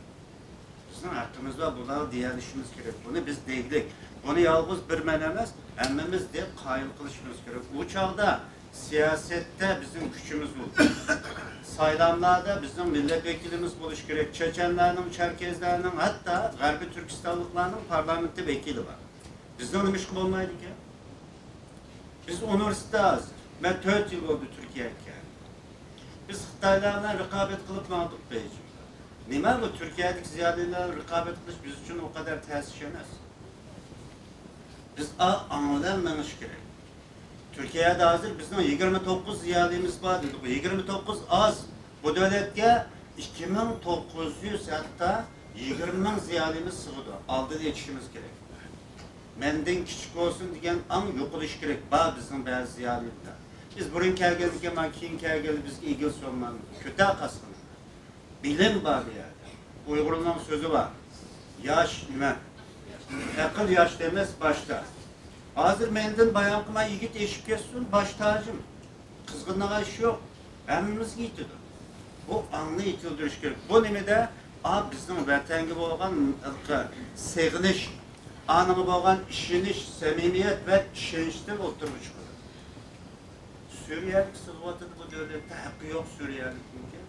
بىزنىڭ ھەققىمىز بار، بۇلارغا دېيەلىشىمىز كېرەك. بۇنى بىز دېگۈلۈك. بۇنى يالغۇز بىر مەن ئەمەس، ھەممىمىز دەپ قايىل قىلىشىمىز كېرەك. ئۇ چاغدا سىياسەتتە بىزنىڭ كۈچىمىز بولىدۇ. سايلاملاردا بىزنىڭ مىللەت ۋەكىلىمىز بولۇشى كېرەك. چېچەنلەرنىڭ، چەركەزلەرنىڭ، ھەتتا غەربىي تۈركىستانلىقلارنىڭ پارلامېنتتا ۋەكىلى بار. بىزنىڭ نېمىشقا بولمايدىكەن؟ بىز ئۇنىۋېرسىتېتتا ھازىر. مەن تۆت يىل بولدى تۈركىيەگە كەلدىم. بىز خىتايلار بىلەن رىقابەت قىلىپ ماڭدۇق بېيجىڭدا. نېمە بۇ تۈركىيەدىكى زىيالىيلار بىلەن رىقابەت قىلىش بىز ئۈچۈن ئۇ قەدەر تەس ئىش ئەمەس. بىز ئا-، ئاڭ بىلەن مېڭىش كېرەك. تۈركىيەدە ھازىر بىزنىڭ يىگىرمە توققۇز زىيالىيىمىز بار دېدۇق. يىگىرمە توققۇز ئاز. بۇ دۆلەتكە ئىككى مىڭ توققۇز يۈز، ھەتتا يىگىرمە مىڭ زىيالىيىمىز سىغىدۇ. ئالدىدا ئېچىشىمىز كېرەك. مەندىن كىچىك بولسۇن دېگەن ئاڭ يوقىلىشى كېرەك. بار بىزنىڭ بەزى زىيالىيلىرىمىزدا. بىز بۇرۇن كەلگەندىكىن، مانا كېيىن كەلگەنلەر بىزگە ئېگىل سولمامدۇ. كۆتەر قاسقىنى. بىلىم بار بۇ يەردە. ئۇيغۇرنىڭ سۆزى بار. ياش نېمە؟ ئەقىل ياشتا ئەمەس، باشتا. ھازىر مەندىن بايام قىلما يىگىت ئېشىپ كەتسۇن، باش تاجىم. قىزغىنىدىغان ئىش يوق. ھەممىمىزگە يېتىدۇ. بۇ ئاڭنى يېتىلدۈرۈش كېرەك. بۇ نېمىدە؟ ئا، بىزنىڭ ۋەتەنگە بولغان ھېلىقى سېغىنىش، ئانىغا بولغان ئىشىنىش، سەمىمىيەت ۋە ئىشەنچتىن ئوتتۇرىغا چىقىدۇ. سۈرىيەلىك سىغىۋاتىدۇ بۇ دۆلەتتە، ھەققى يوق سۈرىيەلىكنىڭكى.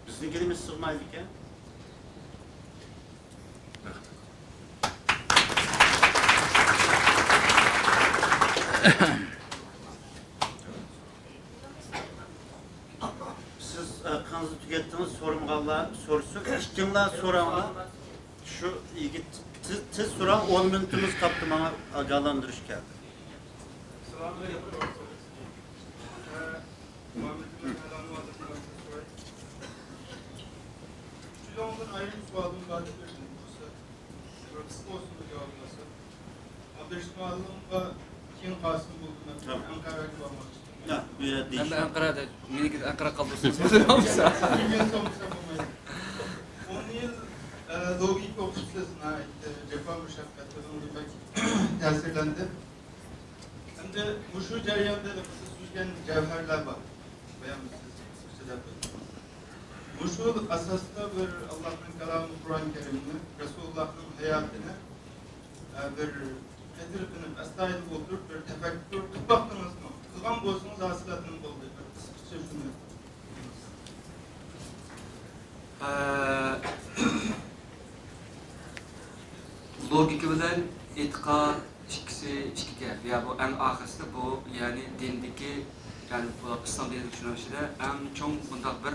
بىزنىڭكى نېمە سىغمايدىكەن؟ سىز ھەققىڭىزنى تۈگەتتىڭىز، سورىمىغانلار سورىسۇن، ئىككىڭلار سوراڭلار. شۇ يىگىت تېز، تېز سوراڭ، ئون مىنۇتىمىز قاپتۇ، ماڭا ئاگاھلاندۇرۇش كەلدى. ئۈچىدىن ئايرىم سوئالىم بار دەپ بەردىم. قىسقا بولسۇن بۇ جاۋابىڭىز. ئابدۇرېشىت مۇئەللىمغا كېيىن قاسىم بولدى. مەن تامام. ئەنقەرەگە بارماقچى. ياق، بۇ يەردە ئەمدى ئەنقەرەدە مېنىڭكى ئەنقەرە قالدۇرسىڭىز بولمامسا؟ ئون يىل، ئە، لوگىكا ئوقۇپسىز، ناھايىتى جاپا مۇشەققەتلىرىڭ دېمەك تەسىرلەندىم. ئەمدى مۇشۇ جەرياندا سىز سۈزگەن جەۋھەرلەر بار. بايام سىز ئىچىدە مۇشۇ ئاساستا بىر ئاللاھنىڭ كالامى قۇرئان كەرىمنى، رەسۇلۇللاھنىڭ ھاياتىنى، ئە، بىر قېتىرقىنىپ، ئەستايىدىل ئولتۇرۇپ، بىر تەپەككۇر قىلىپ باقتىڭىزمۇ؟ قىلغان بولسىڭىز، ھاسىلات نېمە بولدى؟ بىر قىسقىچە شۇنى. ئە، لوگىكا بىلەن ئېتىقاد ئىككىسى ئىككى گەپ. يا بۇ ئەڭ ئاخىرسىدا بۇ، يەنى دىندىكى، يەنى بۇ ئىسلام دىنىنىڭ چۈشىنىشىدە ئەڭ چوڭ بۇنداق بىر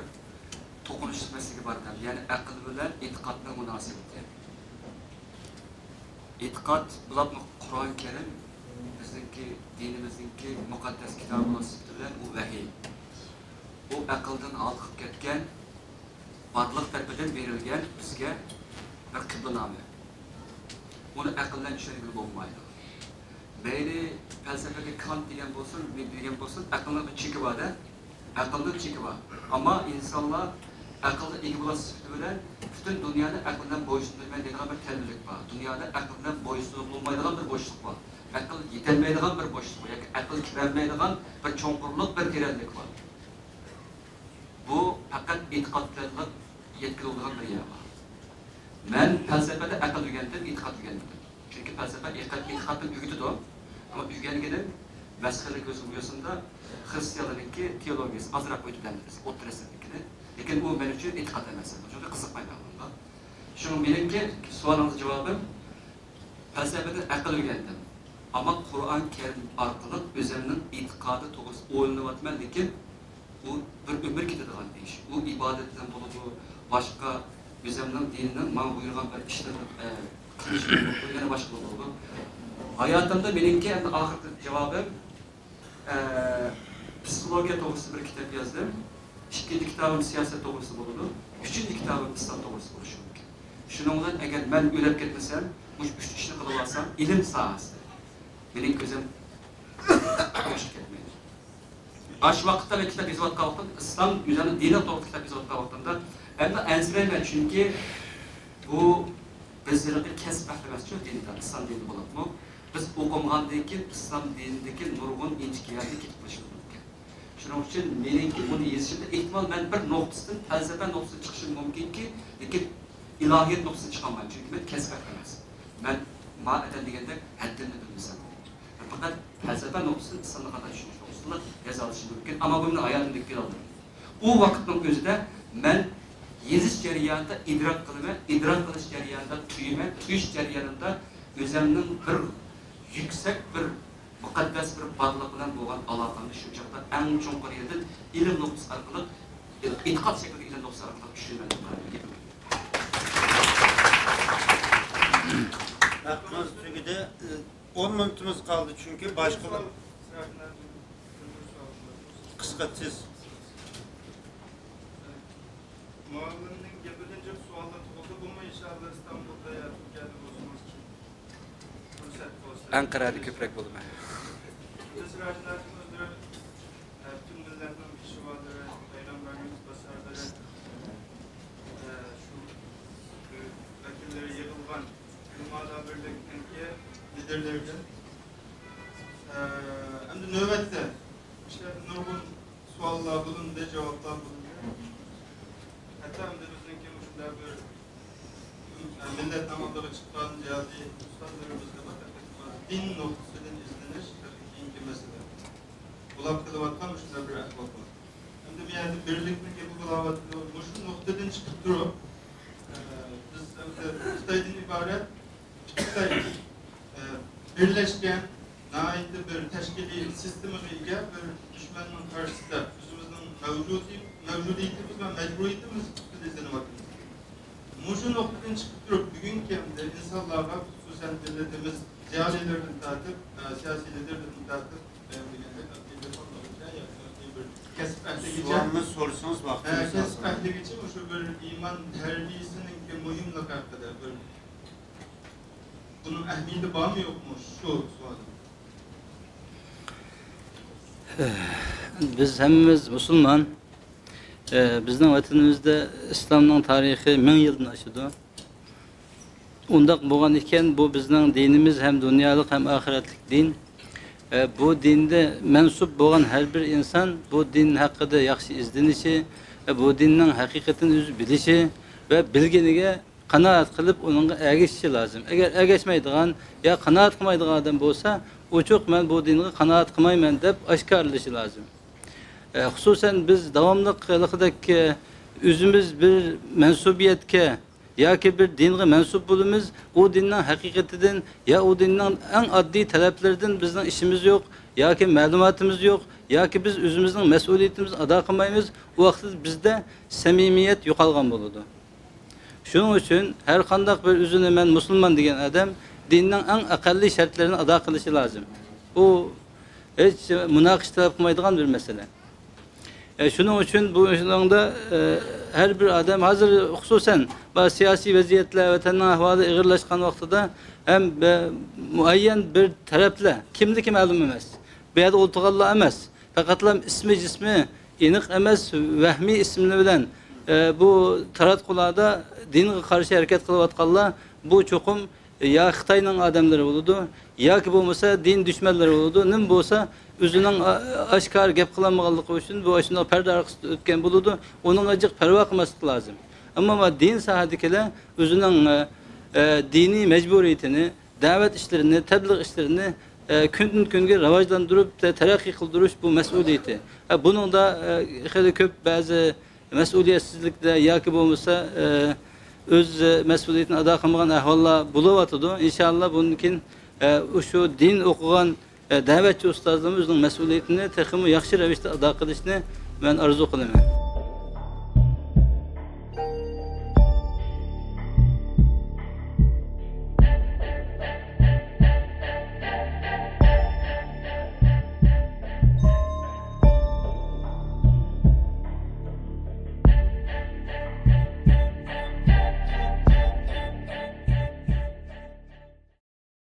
توقۇنۇشلۇق مەسىلىگە بارىدۇ. يەنى ئەقىل بىلەن ئېتىقادنىڭ مۇناسىۋىتى. ئېتىقاد بولۇپمۇ قۇرئان كەرىم بىزنىڭكى دىنىمىزنىڭكى مۇقەددەس كىتابى بولۇش سۈپىتى بىلەن ئۇ ۋەھىي. ئۇ ئەقىلدىن ھالقىپ كەتكەن، بارلىق تەرىپىدىن بېرىلگەن بىزگە بىر قىبلىنامە. ئۇنى ئەقىل بىلەن چۈشەنگىلى بولمايدۇ. مەيلى پەلسەپىدە كانت دېگەن بولسۇن، نېمە دېگەن بولسۇن، ئەقىلنىڭ بىر چېكى بار-دە. ئەقىلنىڭ چېكى بار. ئەمما ئىنسانلار ئەقىلگە ئىگە بولۇش سۈپىتى بىلەن پۈتۈن دۇنيانى ئەقىل بىلەن بويسۇندۇرىمەن دەيدىغان بىر تەلۋىلىك بار. دۇنيادا ئەقىل بىلەن بويسۇنۇپ بولمايدىغان بىر بوشلۇق بار. ئەقىل يېتەلمەيدىغان بىر بوشلۇق بار ياكى ئەقىل كىرەلمەيدىغان بىر چوڭقۇرلۇق، بىر تېرەنلىك بار. بۇ پەقەت ئېتىقاد بىلەنلا يەتكىلى بولىدىغان بىر يەر بار. مەن پەلسەپىدە ئەقىل ئۆگەندىم، ئېتىقاد ئۆگەنمىدىم. چۈنكى پەلسەپە ئېقىد-، ئېتىقادتىن ئۆگىتىدۇ. ئەمما ئۆگەنگىنىم مەسخىرىلىك بولسىمۇ، بۇ يوسۇندا خىرىستىيانلارنىڭكى تېئولوگىيىسى ئازراق ئۆتىدۇ ئەمدى بىز ئوتتۇرا ئەسىرلىكىنى. لېكىن ئۇ مەن ئۈچۈن ئېتىقاد ئەمەس. شۇڭا قىزىقمايمەن بۇنىڭغا. شۇڭا مېنىڭكى سوئالىڭىزغا جاۋابىم، پەلسەپىدىن ئەقىل ئۆگەندىم. ئەمما قۇرئان كەرىم ئارقىلىق ئۆزۈمنىڭ ئېتىقادى توغرىسىدا ئويلىنىۋاتىمەن، لېكىن ئۇ بىر ئۆمۈر كېتىدىغان ئىش. ئۇ ئىبادەت بىلەن بولىدۇ، باشقا ئۆزۈمنىڭ دىنىمنىڭ ماڭا بۇيرۇغان بىر ئىشلىرىنى، ئە، قىلىش بىلەن بولىدۇ، يەنە باشقىلار بولىدۇ. ھاياتىمدا مېنىڭكى ئەمدى ئاخىرقى جاۋابىم، ئە، پسىخولوگىيە توغرىسىدا بىر كىتاب يازدىم. ئىككىنچى كىتابىم سىياسەت توغرىسىدا بولىدۇ. ئۈچىنچى كىتابىم ئىسلام توغرىسىدا بولۇشى مۇمكىن. شۇنىڭ بىلەن ئەگەر مەن ئۆلۈپ كەتمىسەم، مۇشۇ ئۈچ ئىشنى قىلىۋالسام، ئىلىم ساھەسىدە مېنىڭ كۆزۈم بوش كەتمەيدۇ. ئاشۇ ۋاقىتتا مەن كىتاب يېزىۋاتقان ۋاقتىمدا، ئىسلام ئۆزۈمنىڭ دىنى توغرىسىدا كىتاب يېزىۋاتقان ۋاقتىمدا، ئەمدى ئەنسىرەيمەن، چۈنكى بۇ بىز ھېلىقى كەسىپ ئەھلى ئەمەسچۇ دىندا، ئىسلام دىنىدا بولۇپمۇ. بىز ئوقۇمىغاندىن كېيىن ئىسلام دىنىدىكى نۇرغۇن ئىنچىكە يەرگە كېتىپ قېلىشىمىز مۇمكىن. شۇنىڭ ئۈچۈن مېنىڭكى بۇنى يېزىشىمدا ئېھتىمال مەن بىر نۇقتىسىدىن، پەلسەپە نۇقتىسىدىن چىقىشىم مۇمكىنكى، لېكىن ئىلاھىيەت نۇقتىسىدىن چىقالمايمەن، چۈنكى مەن كەسىپ ئەھلى ئەمەس. مەن ما ئەدەم دېگەندەك ھەددىمنى بىلمىسەم. مەن پەقەت پەلسەپە نۇقتىسىدىن ئىسلامنى قانداق چۈشىنىش توغرىسىدا يازالىشىم مۇمكىن، ئەمما بۇ مېنىڭ ھاياتىمدىكى پىلانلىرىم. ئۇ ۋاقىتنىڭ ئۆزىدە مەن يېزىش جەريانىدا ئىدراك قىلىمەن، ئىدراك قىلىش جەريانىدا تۇيىمەن، تۇيۇش جەريانىدا ئۆزۈمنىڭ بىر يۈكسەك، بىر مۇقەددەس بىر بارلىق بىلەن بولغان ئالاقەمنى شۇ چاغدا ئەڭ چوڭقۇر يېرىدىن ئىلىم نۇقتىسى ئارقىلىق، ئېتىقاد شەكلىدە ئىلىم نۇقتىسى ئارقىلىق چۈشىنىمەن دەپ قارىدىم. ھەققىڭىز تۈگىدى. ئون مىنۇتىمىز قالدى، چۈنكى باشقىلار. قىسقا، تېز. مۇئەللىمنىڭ گېپىدىن جىق سوئاللار تۇغۇلدى. بۇمۇ ئىنشائاللا ئىستانبۇلدا يا تۈركىيەدە بولسىڭىز، پۇرسەت بولسا. ئەنقەرەدە كۆپرەك بولىمەن. بىز راجىلارنىڭ ئۆزلىرى، ئە، پۈتۈن مىللەتنىڭ پېشۋالىرى، پەيغەمبەرنىڭ ئىزباسارلىرى، ئە، شۇ ۋەكىللىرى يىغىلغان ئۆلىمالار بىرلىكىنىڭكى لىدېرلىرىدىن. ئە، ئەمدى نۆۋەتتە ئىشلاردا نۇرغۇن سوئاللار بولۇندى، جاۋابلار بولۇندى. ھەتتا ئەمدى بىزنىڭكى مۇشۇنداق بىر، ئە، مىللەتنىڭ ئالدىغا چىققان زىيالىي ئۇستازلىرىمىزگە دىن نۇقتىسىدىن ئىزدىنىش تېخى كېيىنكى مەسىلە. بولۇپ قېلىۋاتقان مۇشۇنداق بىر ئەھۋال بار. ئەمدى بۇ يەردە بىرلىكنىڭ گېپى بولاۋاتىدۇ. مۇشۇ نۇقتىدىن چىقىپ تۇرۇپ، ئە، بىز ئەمدى خىتايدىن ئىبارەت ئىككى خىتاي، ئە، بىرلەشكەن، ناھايىتى بىر تەشكىلىي سىستېمىغا ئىگە بىر دۈشمەننىڭ قارشىسىدا ئۆزىمىزنىڭ مەۋجۇدىي-، مەۋجۇدىيىتىمىز ۋە مەجبۇرىيىتىمىز ئۈستىدە ئىزدىنىۋاتىمىز. مۇشۇ نۇقتىدىن چىقىپ تۇرۇپ، بۈگۈنكى ئەمدى ئىنسانلارغا، خۇسۇسەن مىللىتىمىز زىيالىيلىرىدىن تارتىپ، ئە، سىياسىي لىدېرلىرىدىن تارتىپ، بايان دېگەندەك، ئاددىي بىر خەلققىچە ياكى ئاددىي بىر كەسىپ ئەھلىگىچە، سوئالنى سورىسىڭىز، ھە، ۋاقتىمىز كەسىپ ئاز. ئەھلىگىچە مۇشۇ بىر ئىمان تەربىيىسىنىڭكى مۇھىملىقى ھەققىدە بىر، بۇنىڭ ئەھمىيىتى بارمۇ يوقمۇ؟ شۇ سوئالىم. بىز ھەممىمىز مۇسۇلمان. بىزنىڭ ۋەتىنىمىزدە ئىسلامنىڭ تارىخى مىڭ يىلدىن ئاشىدۇ. ئۇنداق بولغان ئىكەن، بۇ بىزنىڭ دىنىمىز ھەم دۇنيالىق، ھەم ئاخىرەتلىك دىن. ئە، بۇ دىندا مەنسۇپ بولغان ھەر بىر ئىنسان بۇ دىن ھەققىدە ياخشى ئىزدىنىشى، ئە، بۇ دىننىڭ ھەقىقىتىنى ئۆزى بىلىشى ۋە بىلگىنىگە قانائەت قىلىپ، ئۇنىڭغا ئەگىشىشى لازىم. ئەگەر ئەگەشمەيدىغان يا قانائەت قىلمايدىغان ئادەم بولسا، ئوچۇق «مەن بۇ دىنغا قانائەت قىلمايمەن» دەپ ئاشكارىلىشى لازىم. ئە، خۇسۇسەن بىز داۋاملىق ھېلىقىدەك، ئە، ئۆزىمىز بىر مەنسۇبىيەتكە ياكى بىر دىنغا مەنسۇپ بولىمىز، ئۇ دىننىڭ ھەقىقىتىدىن يا ئۇ دىننىڭ ئەڭ ئاددىي تەلەپلىرىدىن بىزنىڭ ئىشىمىز يوق، ياكى مەلۇماتىمىز يوق، ياكى بىز ئۆزىمىزنىڭ مەسئۇلىيىتىمىزنى ئادا قىلمايمىز، ئۇ ۋاقىتتا بىزدە سەمىمىيەت يوقالغان بولىدۇ. شۇنىڭ ئۈچۈن ھەر قانداق بىر ئۆزىنى «مەن مۇسۇلمان» دېگەن ئادەم دىننىڭ ئەڭ ئەقەللىي شەرتلىرىنى ئادا قىلىشى لازىم. بۇ ھېچ مۇناقىشە تەلەپ قىلمايدىغان بىر مەسىلە. ئە، شۇنىڭ ئۈچۈن بۇ ئىشنىڭدا، ئە، ھەر بىر ئادەم ھازىر خۇسۇسەن بۇ سىياسىي ۋەزىيەتلەر، ۋەتەننىڭ ئەھۋالى ئېغىرلاشقان ۋاقتىدا ھەم بە-، مۇئەييەن بىر تەرەپلەر، كىملىكى مەلۇم ئەمەس، بۇ يەردە ئولتۇرغانلار ئەمەس، پەقەتلا ئىسمى جىسمى ئېنىق ئەمەس، ۋەھمىي ئىسىملىرى بىلەن، ئە، بۇ تاراتقۇلاردا دىنغا قارشى ھەرىكەت قىلىۋاتقانلار بۇ چوقۇم يا خىتاينىڭ ئادەملىرى بولىدۇ، ياكى بولمىسا دىن دۈشمەنلىرى بولىدۇ. نېمە بولسا ئۆزىنىڭ ئا-، ئاشكارا گەپ قىلالمىغانلىقى ئۈچۈن بۇ ئاشۇنداق پەردە ئارقىسىدا ئۆتكەن بولىدۇ. ئۇنىڭغا جىق پەرۋا قىلماسلىق لازىم. ئەمما ما دىن ساھەدىكىلەر ئۆزىنىڭ، ئە، ئە، دىنىي مەجبۇرىيىتىنى، دەۋەت ئىشلىرىنى، تەبلىغ ئىشلىرىنى، ئە، كۈندىن-كۈنگە راۋاجلاندۇرۇپ، تە-، تەرەققىي قىلدۇرۇش بۇ مەسئۇلىيىتى. ئە، بۇنىڭدا، ئە، خېلى كۆپ بەزى مەسئۇلىيەتسىزلىكتە ياكى بولمىسا، ئە، ئۆز مەسئۇلىيىتىنى ئادا قىلمىغان ئەھۋاللار بولۇۋاتىدۇ. ئىنشاللا بۇندىن كېيىن، ئە، ئۇشۇ دىن ئوقۇغان، ئە، دەۋەتچى ئۇستازلىرىمىز ئۆزىنىڭ مەسئۇلىيىتىنى تېخىمۇ ياخشى رەۋىشتە ئادا قىلىشىنى مەن ئارزۇ قىلىمەن.